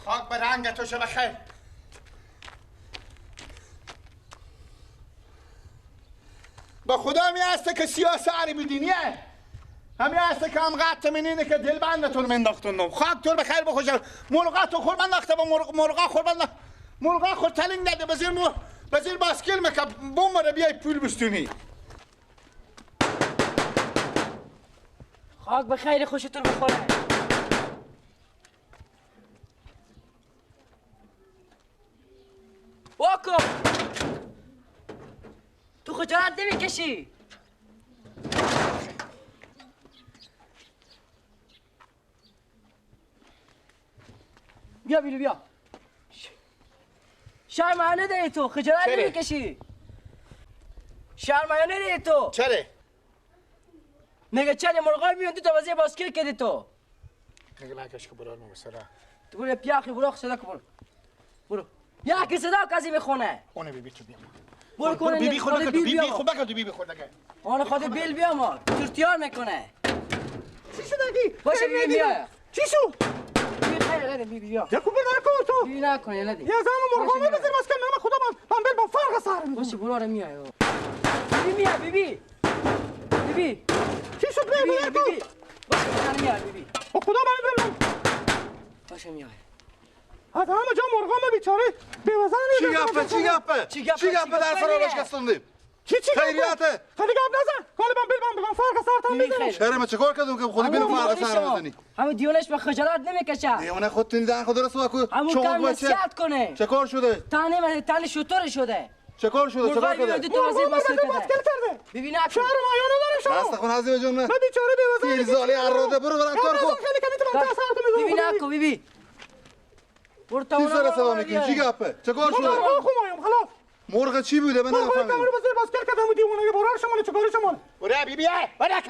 خاک به رنگ تو شو بخیر. با خدا می هسته که سیاه سری میدینیه، همین هسته که هم قطع منینه که دل بندتون منداختون. خاک تو بخیر بخوشم. مرغا تو خور انداخته با مرغا خور بند، مرغا خور تلنگ داده بزیر بزیر باسکل مکه بومره بیای پول بستونی. خاک به خیر خوشتون بخوره. واکو تو خجالت نمیکشی؟ بیا بیرو بیا. شرمایه نداری تو، خجالت نمیکشی؟ شرمایه نداری تو. چرا؟ میگه چرا مرغای میون تو وزیر باسکل کردی تو؟ میگه نکش که برو نو تو برو پیاخی برو صدا برو. برو. یا که صدا کسی میخونه. اون بی بی تو بیا. برو کنه بی بی خود بکن، بی بی خود بکن، بی بی خود نکن. آن خود بیل بیا ما. ترتیار میکنه. چی شد اگی؟ باشه بی بیا. چی شد؟ بی خیر ندی بی بیا. یا کوبر نکن تو. بی نکن ندی. یا زمان مرغا بزن بس کن من خدا من بل با فرق سر. باشه برو آره میای. بی بیا بی بی. بی بی. چی شد بی بی بی. باشه میای بی بی. خدا من بل. باشه میای. از همه جا مرغام بیچاره بی‌وزن. چی گپه چی گپه چی گپه در سر آلاش کستوندیم؟ چی چی خیریته؟ خیلی گپ نزن. کالی من بیل من فرق سرتم میزنم. چرا من چیکار کردم که خودی بیل فرق سر میزنی؟ همون دیونش به خجالت نمیکشه. دیونه خودت دیدن خود درست واکو. همون کم نصیحت کنه. چه کار شده؟ تانه تانه شطور شده. چه کار شده؟ چه کار شده؟ تو وزیر باسکل کرده. ببین شهر مایانه دارم شما. دست خون عزیز جون. من بیچاره بی‌وزن. زالی عراده برو برم کار کن. خیلی کمی تو من سرتم میزنم. ببین نکو ببین. چی سر صدا میکنی؟ چی گپه؟ چه کار شده؟ مرغ خمایم خلاص. مرغ چی بوده؟ من نفهمیدم. مرغ بزر باسکل کردم و دیوونه برار شما چه کار شما؟ برو بی بی برو که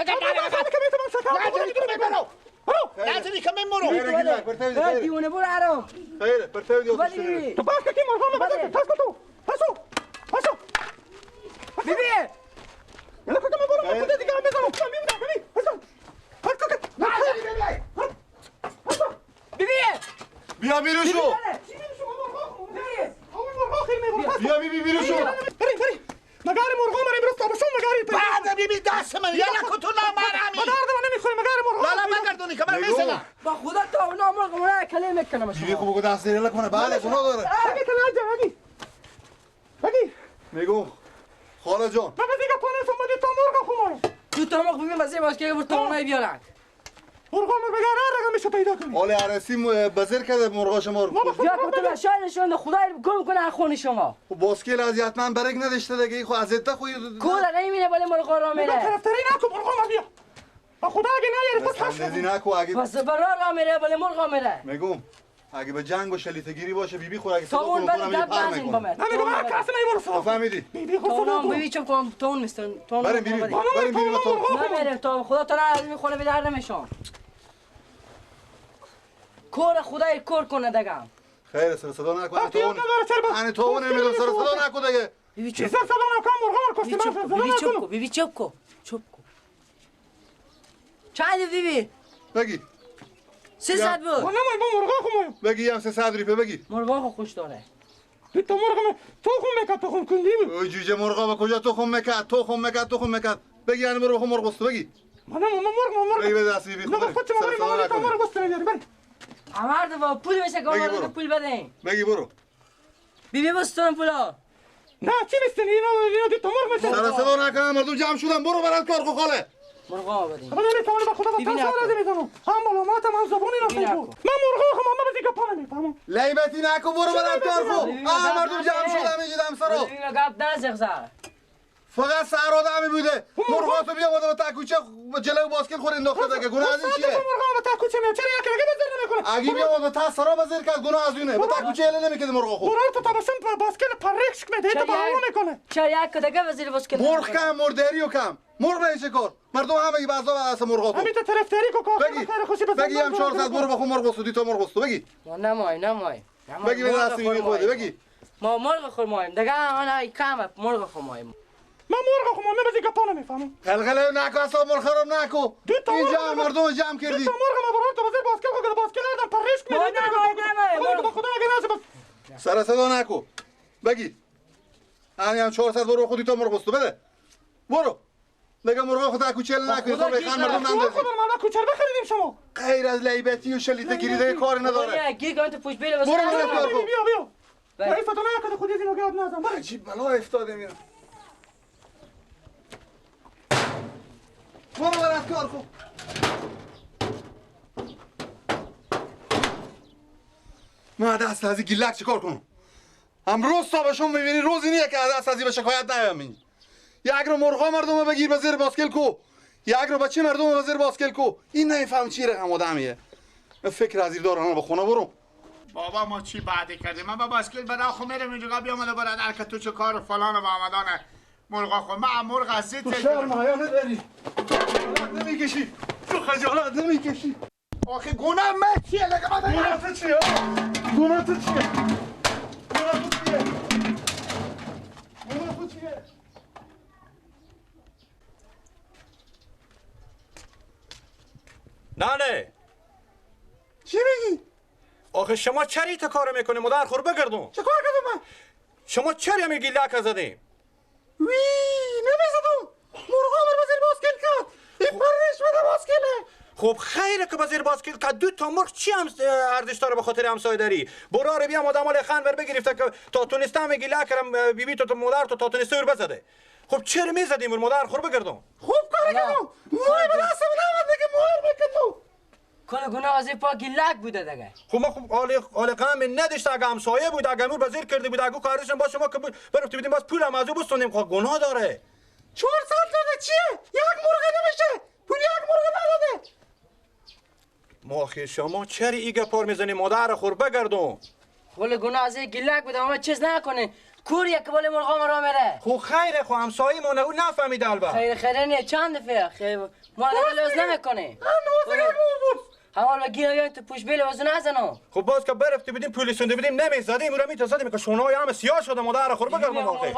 نزدی که من برو. دیوونه برو آرام. خیره پرتو تو باش که مرغ ما بزن. پس تو. پسو. پسو. بی بی. یلا که من برو من دیگه میزنم. میبینم ببین. پسو. پسو. بی بی. بیا بیرون شو. بیا بی بی بیرون شو. بریم بریم. مگار مرغا مریم امروز تا بشون مگاری بعد بی بی دست من یلا کو تو نامرمی. مگار من نمیخوریم مگار مرغا. لا لا مگردونی که من میزنم. با خدا تا اونا مرغ مرا کلمه میکنم. بی بی خوب دست یلا کنه. بله گناه داره. بگی تلاجه بگی. بگی. میگم خاله جان. من دیگه پانه فهمیدی تا مرغ خمار. تو تا مرغ ببین مزه باش که بر تا اونای بیارن. مرغا مرغا رقمشو پیدا کنی. آله عرسی بزر کرده مرغا شما رو. یا تو شاید خدای گم کنه خون شما. باسکل اذیت من برگ نداشته دیگه خو اذیت خو کولا نمیینه بالا مرغا را میره. طرفداری نکن مرغا ما بیا. خدا اگه نیاری پس هش نکو اگه پس برا را میره بالا مرغا میره. میگم اگه به جنگ و شلیتگیری باشه بیبی خور اگه صدا کنم کنم پر میکنم. نه میگم کس نمیبره صدا. فهمیدی؟ بیبی خور صدا کن. بیبی چوب کن تو نیستن تو. بریم بیبی بریم بیبی تو. نمیرم تو خدا تو نه میخونه به در نمیشم. کور خدای کور کنه دگم. خیر سر صدا نکن تو. انا تو نمیدونم سر صدا نکن دیگه. بیبی چی سر صدا نکن مرغا مر کشتی من سر صدا نکن. بیبی چوب کو چوب کو. چند بیبی؟ بگی 300 بود. نه ما مرغا خو بگی هم 300 ریپه بگی. مرغا خو خوش داره. تو مرغ تخم میکرد تخم کندی بود. او جوجه مرغا به کجا تخم میکرد تخم میکرد تخم میکرد. بگی یعنی برو خو مرغ بستو بگی. من مرغ مرغ. بگی به دست بی خو. نه خود چه مرغ مرغ بستو نمیاری بری. امرد با پول میشه که پول بدین. بگی برو. بی بی بستون پولا. نه چی بستنی اینا دو تا مرغ میشه. سر صدا نکن مردم جمع شدن برو برات کار خو خاله. مرغا بدین. خدا نمی‌تونه با خدا با تاسو میزنم. هم ملامت هم زبون اینا خو. من مرغا خو ما بزیگه پا نمیفهمم. لیبتی نکو برو برات کار خو. مردم جمع شدن میگیدم سرو. اینا گپ نزغ. فقط سر آدمی بوده. مرغاتو بیا بوده به تکوچه جلو باسکل خور انداخته دیگه. گناه از این چیه؟ مرغا به تکوچه میاد چرا یک دیگه بزر نمیکنه؟ اگه بیا بوده تا سرا بزر کرد گناه از اونه. به تکوچه اله نمیکرد مرغا خو. برو تو تابشم باسکل پرکش میده تو با میکنه. چرا یک دیگه وزیر باسکل؟ مرغ کم مردری کم. مرغ نه چه کار؟ مردم همه بعضا از مرغا تو. همین تو طرفداری کو خیر خوشی بزن. بگی هم 400 برو بخو مرغ بسودی تا مرغ بسو بگی. ما نمای نمای. بگی به دست میبینی خوده بگی. ما مرغ خور مایم دیگه انا کم مرغ خور مایم. من مرغ خو من بزی گپا نمیفهمم. قلقله نکو اصلا مرغ خراب نکو. اینجا مردم جمع کردی. دو تا مرغ ما برات تو بازار باسکل خو باسکل دادم پرش میده. نه نه نه سر صدا نکو. بگی. همین 400 برو خودی تا مرغ استو بده. برو. دیگه مرغ خود کوچل نکنی. خب بخن مردم نندازی. خدا ما کوچل بخریدیم شما. غیر از لیبتی و شلیته گیری دیگه کاری نداره. گیر کن تو پوش بیل برو برو بیا بیا. وای فتو نکن خودی اینو گاب نزن. برو چی بلا افتادیم اینا. برو برات کار کن. من دست از این گیلک چیکار کنم؟ امروز تا بهشون میبینی روزی نیه که دست از این به شکایت نیام. این یک رو مرغا مردم بگیر به زیر باسکل کو، یک رو بچه مردم به زیر باسکل کو. این نمیفهم چی رقم آدمیه. من فکر از این دارم به خونه برو. بابا ما چی بعدی کردیم؟ من با باسکل برا خو میرم اینجا بیام برادر که تو چه کار فلان و آمدانه مرغا خو من مرغ از تو شرم حیا نداری، خجالت نمیکشی، تو خجالت نمیکشی. آخه گناه من چیه؟ گناه تو چیه؟ گناه تو چیه؟ گناه تو چیه؟ گناه تو چیه؟ نه نه چی میگی؟ آخه شما چرا تا کارو میکنی؟ مادر خور بگردون. چه کار کردم من؟ شما چرا میگی لک زدیم؟ وی نمیزدم. مرغا بر زیر باسکل کرد. این پرش بده باسکله. خب خیره که بزیر باسکل که دو تا مرغ چی هم ارزش داره به خاطر همسایه داری؟ برو بیام آدم مال خان بر بگرفته که تا تونستم میگی لکرم بیبی تو مادر تو تا تونسته ور بزده. خب چرا میزدیم ور مادر خور بگردم؟ خوب کار کردم. موی به دستم نامد دیگه مهر بکن. کل گناه از پا گیلک بوده دیگه. خب ما خب آل غم نداشت. اگه همسایه بود اگه امور بزیر کرده بود اگه کارشون با شما که برفته بودیم باز پول هم از او بستوندیم. خب گناه داره. 400 داده چیه؟ یک مرغ نمیشه. پول یک مرغ نداده. ما شما چرا ایگه پار میزنی مادر خور بگردم؟ کل گناه از گیلک بوده. ما چیز نکنه. کور یک بال مرغا ما میره. خب خیره خب همسایه ما او نفهمید البته. خیر خیر نه چند دفعه خیر ما لازم نمیکنه. حوالا گیر یا تو پوش بیل وزن نزنم. خب باز که برفته بودیم پولیس بودیم نمیزدیم او را میتزدیم که شونای هم سیاه شده مادر خور بگردم آخه.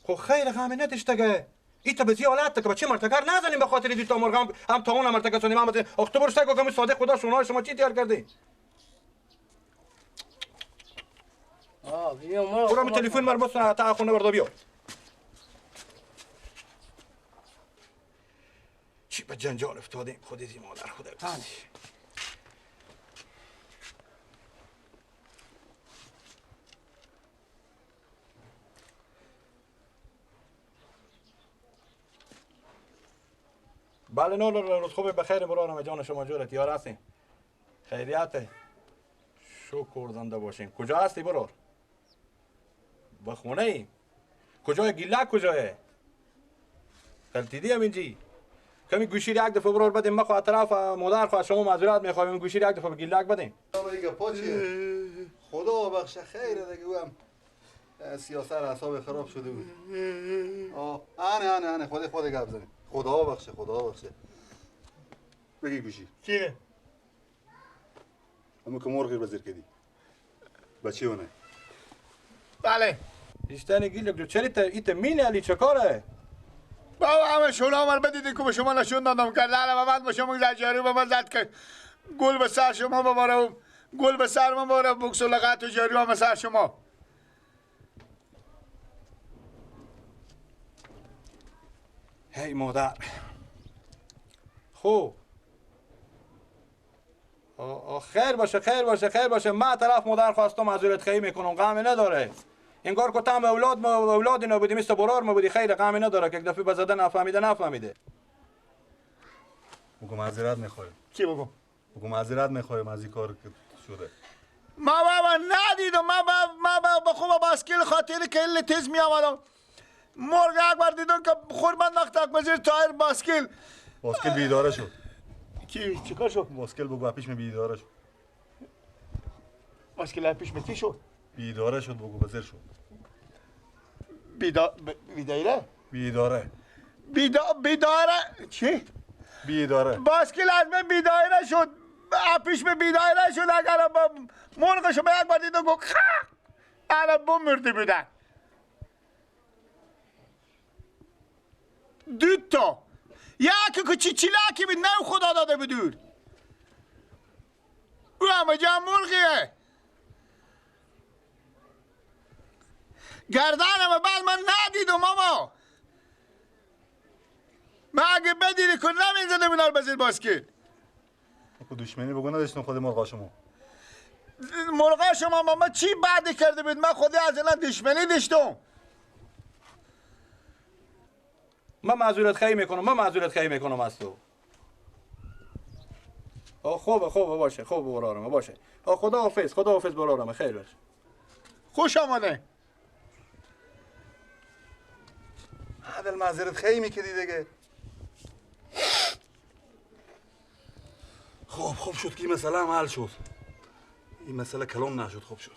خب خیر غم نداشت دیگه. ای تا به حالت که بچه مرتکر نزنیم به خاطر دو تا مرغ هم تا اون مرتکر سونیم هم آخ تو برو سگ که صادق خدا شونای شما چی تیار کردی؟ آه بیا مرغ. برو تلفن مر بس تا خونه برو بیا. چی به جنجال افتادیم خودی مادر خدا. بله نه نه روز خوب بخیر برارم جان شما جورت یار هستیم. خیریت شکر زنده باشیم. کجا هستی برار؟ با خونه ایم. کجای گیلک کجایه؟ غلطیدی هم اینجی. کمی گوشی یک دفعه برار بدیم. ما خو طرف مادر خو شما معذرت میخوایم گوشی یک دفعه به گیلک بدیم. خدا بخش خیر دیگه هم سیاست اعصاب خراب شده بود. آه آنه آنه آنه خود گپ زنیم. خدا بخشه خدا بخشه. بگی گوشی. چیه؟ همون که مرغی بزیر کردی. بچه اونه. بله. ایشتن گیلک چرا ایت مینه علی چه کاره؟ بابا همه شما من بدیدی که به شما نشون دادم که نه بعد به شما زد جارو به من زد که گل به سر شما بباره، گل به سر من بباره، بکس و لغت و جارو هم سر شما. هی مادر. خب خیر باشه خیر باشه خیر باشه. من طرف مادر خواستم معذرت خواهی میکنم. غم نداره. انگار که تام اولاد ما اولاد اینا بودیم مثل برار ما بودی. خیر غم نداره که یک دفعه بزده نفهمیده نفهمیده. بگو معذرت میخوایم. چی بگو؟ بگو معذرت میخوایم از این کار که شده. ما بابا ندیدم. ما با خوب باسکل خاطر که تیز می آمدم. مرغ اکبر دیدم که خورد انداخت بزیر تایر باسکل. باسکل بیداره شد. کی چیکار شد؟ باسکل بگو پیش می بیداره شد. باسکل پیش می چی شد؟ بیداره شد بگو بزیر شد. بیداره؟ بیداره. بیداره چی؟ بیداره. باسکل از من بیداره شد. پیش می بیداره شد. اگر مرغ شما یک بار دیدم گفت انا بمردی بودن. دو تا یکی که چیچیلکی بود نه خدا داده بدور او همه جا مرغیه. گردنم بعد من ندیدم ماما. من اگه بدیدی که نمیزدم اینا رو بزیر باسکیل. دشمنی بگو نداشتم خود مرغا شما. مرغا شما ماما چی بعدی کرده بود؟ من خودی از اینا دشمنی داشتم. من معذورت خواهی میکنم، من معذورت خواهی میکنم از تو. خوبه خوبه باشه، خوبه برارم باشه. خدا حافظ، خدا حافظ برارم، خیر باشه. خوش آمده. عدل معذرت خواهی میکردی دیگه. خوب خوب شد که این مسئله هم حل شد. این مسئله کلام نشد، خوب شد.